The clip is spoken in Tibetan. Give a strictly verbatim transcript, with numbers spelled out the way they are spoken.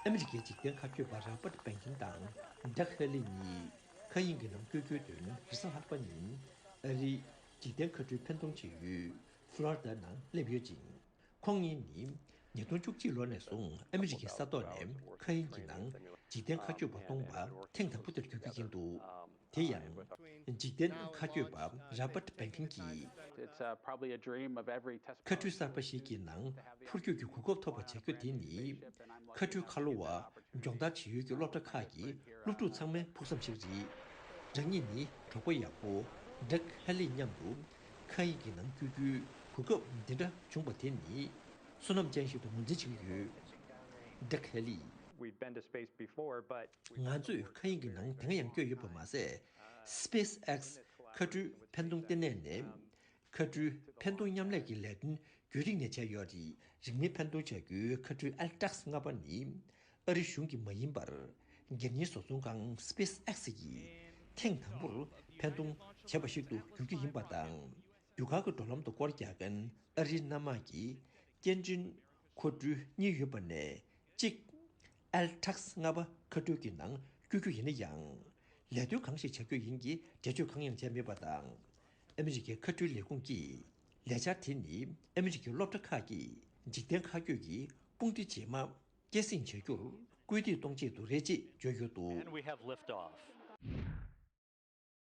ཨ་མི་རི་ཀའི་འཇིག་རྟེན་མཁའ་སྐྱོད་པ་རོ་བརྟ་བྷེན་ཁིན་དང་ཌག་ཧེ་ལི་གཉིས་མཁའ་དབྱིངས་ཀྱི་ནང་བསྐྱོད་རྒྱུའི་དོན་རེས་གཟའ་ལྷག་པ་ཉིན་ཨ་རིའི་འཇིག་རྟེན་མཁའ་འགྲུལ་འཕེན་གཏོང་བྱེད་ཡུལ་ཕློ་རི་ཌ་ནང་སླེབས་ཡོད་ཅིང་། ཁོང་གཉིས་ནི་ཉིས་སྟོང་བཅུ་གཅིག་ལོ་ནས་བཟུང་ཨ་མི་རི་ཀའི་ས་ཐོག་ནས་མཁའ་དབྱིངས་ཀྱི་ནང་འཇིག་རྟེན་མཁའ་སྐྱོད་པ་གཏོང་བ་ཐེངས་དང་པོ་དེར་གྱུར་རྒྱུ་ཡིན་འདུག་དེ་ཡང་། འཇིག་རྟེན་མཁའ་སྐྱོད་པ་རོ་བརྟ་བྷེན་ཁིན་གྱིས། It's uh, probably a dream of every test མཁའ་འགྲུལ་གསར་པ་ཞིག་གི་ནང་འཕུར་སྐྱོད་ཀྱི་གོ་སྐབས་ཐོབ་པ་བྱ་རྒྱུ་དེ་ནི། མཁའ་འགྲུལ་ཁ་ལོ་བ་སྦྱོང་བརྡར་བྱེད་ཡུལ་གྱི་སློབ་གྲྭ་ཁག་གི་སློབ་ཕྲུག་ཚང་མའི་ཕུགས་བསམ་ཞིག་རེད། རང་ཉིད་ནི་གྲོགས་པོ་ཡག་པོ་ཌག་ཧེ་ལི་མཉམ་དུ་མཁའ་དབྱིངས་ཀྱི་ནང་བསྐྱོད་རྒྱུའི་གོ་སྐབས་འདི་འདྲ་བྱུང་བ་དེ་ནི་བསོད་ནམས་ཅན་ཞིག་ཏུ་ངོས་འཛིན་བྱེད་ཀྱི་ཡོད། ཌག་ཧེ་ལི། We've been to space before, but ང་ཚོས་མཁའ་དབྱིངས་ཀྱི་ནང་དེ་སྔ་ཡང་བསྐྱོད་ཡོད་པ་མ་ཟད། སི་པེ་སི་ཨེག་སི་མཁའ་འགྲུལ་འཕེན་གཏོང་ལྟེ་གནས་ནས་མཁའ་འགྲུལ་འཕེན་གཏོང་མཉམ་ལས་ཀྱི་ལས་དོན་རྒྱུན་རིང་ནས་བྱས་ཡོད་རེད། རིང་མིན་འཕེན་གཏོང་བྱ་རྒྱུའི་མཁའ་འགྲུལ་ཨེལ་ཊེག་སི་ལྔ་པ་ནི་ཨ་རི་གཞུང་གི་མ་ཡིན་པར་སྒེར་གཉེར་བཟོ་ཚོང་ཁང་སི་པེ་སི་ཨེག་སི་ཡིས་ཐེངས་དང་པོར་འཕེན་གཏོང་བྱས་པ་ཞིག་ཏུ་འགྱུར་རྒྱུ་ཡིན་པ་དང་། རྒྱུ་སྐར་གྱི་འགྲོ་ལམ་དུ་སྐོར་རྒྱག་མཁན་ཨ་རིའི་གནམ་དམག་གི་སྐྱེལ་འདྲེན་མཁའ་འགྲུལ་གཉིས་ཡོད་པ་ནས་གཅིག་ཨེལ་ཊེག་སི་ལྔ་པ་མཁའ་འགྲུལ་གྱི་ནང་བསྐྱོད་རྒྱུ་ཡིན་ན་ཡང་། ལས་དོན་གང་ཞིག་བྱ་རྒྱུ་ཡིན་གྱི་འགྲེལ་བརྗོད་གང་ཡང་བྱས་མེད་པ་དང་། ཨ་མི་རི་ཀའི་མཁའ་འགྲུལ་ལས་ཁུངས་ཀྱིས་ལས་འཆར་དེ་ནི་ཨ་མི་རི་ཀའི་སློབ་གྲྭ་ཁག་གི་འཇིག་རྟེན་མཁའ་སྐྱོད་ཀྱི་དཔུང་སྡེ་རྗེས་མ་སྐྱེད་སྲིང་བྱ་རྒྱུར་སྐུལ་འདེད་གཏོང་ཆེད་དུ་རེད་ཅེས་བརྗོད་ཡོད་འདུག And we have liftoff.